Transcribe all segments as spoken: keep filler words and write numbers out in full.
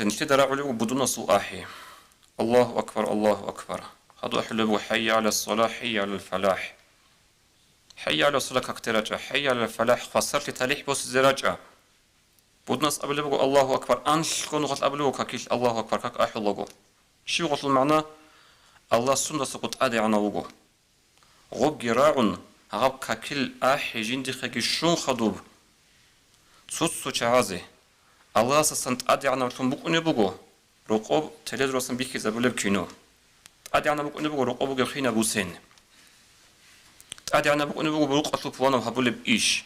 Нилъеда рагӀулеб буго будунасул ахӀи. Аллагьу акбар, Аллагьу акбар. Гьадур ахӀулеб буго: «ХӀайя гӀала ссалахӀ, хӀайя гӀалал фалахӀ». «ХӀайя гӀала ссалахӀ», какде рачӀа, «ХӀайя гӀалал фалахӀ», хвасарлъи талихӀ босизе рачӀа. Будунас абулеб буго: «Аллагьу акбар», анлъго нухалъ абулеб буго какилъ: «Аллагьу акбар», как ахӀулаго. Щиб гъолъул магӀна? Аллагь сундасаго тӀадегӀанав вуго. Гъобги рагӀун, гьаб какил ахӀи жиндихъеги щун хадуб, цо-цо чагӀазе Аллагьасдасан тӀадегӀанавлъун букӀунеб буго рокъоб телевизоралдасан бихьизабулеб кино. ТӀадегӀанаб букӀунеб буго рокъоб бугеб хинаб бусен. ТӀадегӀанаб букӀунеб буго рукъалъул пуланаб гьабулеб иш.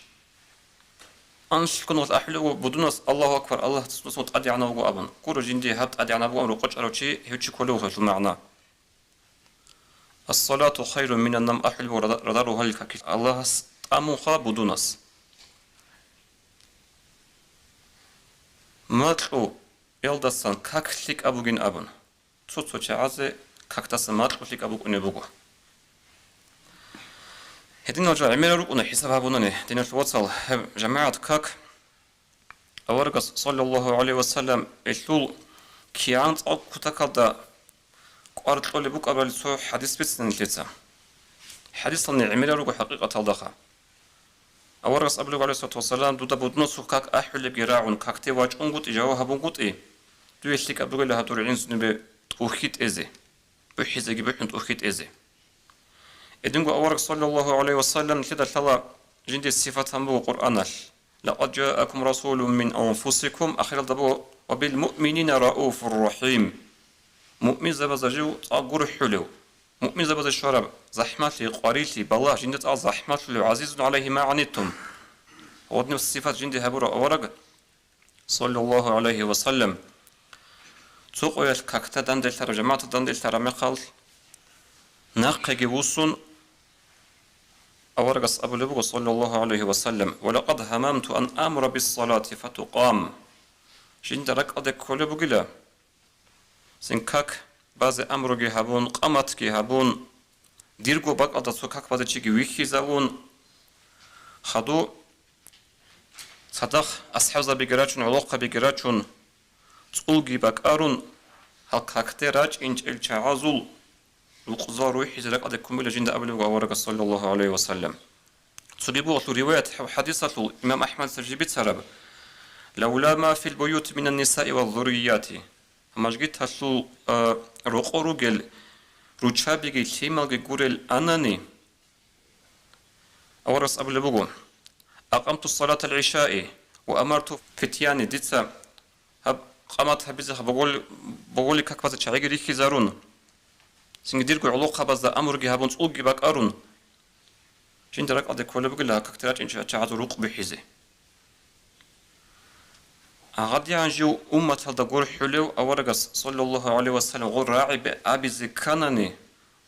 Анлъго нухалъ ахӀулеб буго будунас: «Аллагьу акбар, Аллагь сундасаго тӀадегӀанав вуго», – абун. Гуро жинди гьаб тӀадегӀанав вугоан рокъов чӀарав чи, гьев чи кколев вуго гьелъул магӀна. «Ас-салату хайрун минан навм», ахӀулеб буго рада-, радар рогьалил какилъ Аллагьас тӀамунха будунас. Макьуялдасан как лъикӀаб бугин абун, цо-цо чагӀазе какдаса макьу лъикӀаб букӀунеб буго. Гьединал жо гӀемерал рукӀуна хӀисаб гьабунани, диналъул вацал, гьеб жамагӀат как. Аварагас, саллаллагьу гӀалайгьи ва саллам, гьелъул кигӀан цӀакъ кутакалда кӀвар кьолеб букӀарали цо хӀадис бицина нилъеца. ХӀадисални гӀемерал руго хӀакъикъаталдаха. Аварагас абулеб, гӀалайгьиссалату вассалам: «Дуда будунасул как ахӀулебги рагӀун, какде вачӀунгутӀи, жаваб гьабунгутӀи, дуе лъикӀаб бугила гьадур гӀинсунибе тӀухьи тӀезе, бухӀизеги бухӀун тӀухьи тӀезе». Гьединго авараг, саллаллагьу гӀалайгьи ва саллам, нилъеда лъала жинде сифат гьабун буго Къуръаналъ: «Лакъад жаакум расулун мин анфусикум», ахиралда буго: «Ва бил муъминина рауфур рахим». Муъминзабазда жив цӀакъ гурхӀулев, муъминзабазда щвараб захӀмалъи, къварилъи, балагь жинда цӀакъ захӀмалъулев, гӀазизун гӀалайгьи ма гӀанитум. Гьадинаб сифат жинде гьабурав авараг, саллаллагьу гӀалайгьи ва саллам, цо къоялъ какда данделъараб, жамагӀаталда данделъараб мехалъ, нахъеги вуссун, аварагас абулеб буго, саллаллагьу гӀалайгьи ва саллам: «Ва лакъад гьамамту ан амура бис-салати фатукъам». Жинда ракӀалде кколеб бугила, цин как базе амруги гьабун, къаматги гьабун, дирго бакӀалда цо как базе чиги вихьизавун, хадуб цадахъ асхӀабзабиги рачун, гӀолохъабиги рачун, цӀулги бакӀарун, гьал какде рачӀинчӀел чагӀазул рукъзал рухӀизе ракӀалде ккун бугила жинда абулеб буго аварагас, саллаллагьу гӀалайгьи ва саллам. Цоги буго гьелъул риваят хӀадисалъул имам АхӀмадица жиб бицараб: «Лавла ма фил буюти минан нисаи ва зуррияти». Мажгиталъул, а, рокъор ругел руччабиги лъималги гурел анани, аварагас абулеб буго: «Акъамту салатал гӀишаи ва амарту фитяни», дица гьаб къамат гьабизе боголи, боголи как базе чагӀиги рихьизарун, цинги дирго гӀолохъабазда амруги гьабун, цӀулги бакӀарун, жинда ракӀалде кколеб бугила какде рачӀинчӀел чагӀазул рукъ бухӀизе. ГьадигӀан жив умматалда гурхӀулев аварагас, саллаллагьу гӀалайгьи ва саллам, гъол рагӀи абизе кканани,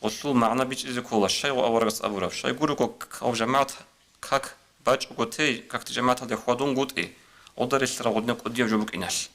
гъолъул магӀна бичӀчӀизе ккола, щай гъо аварагас абураб, щайгурего гьав жамагӀат как бачӀого тей, какде жамагӀаталде хьвадунгутӀи, гъолда релълъараб гъодинаб кӀудияб жо букӀиналъ.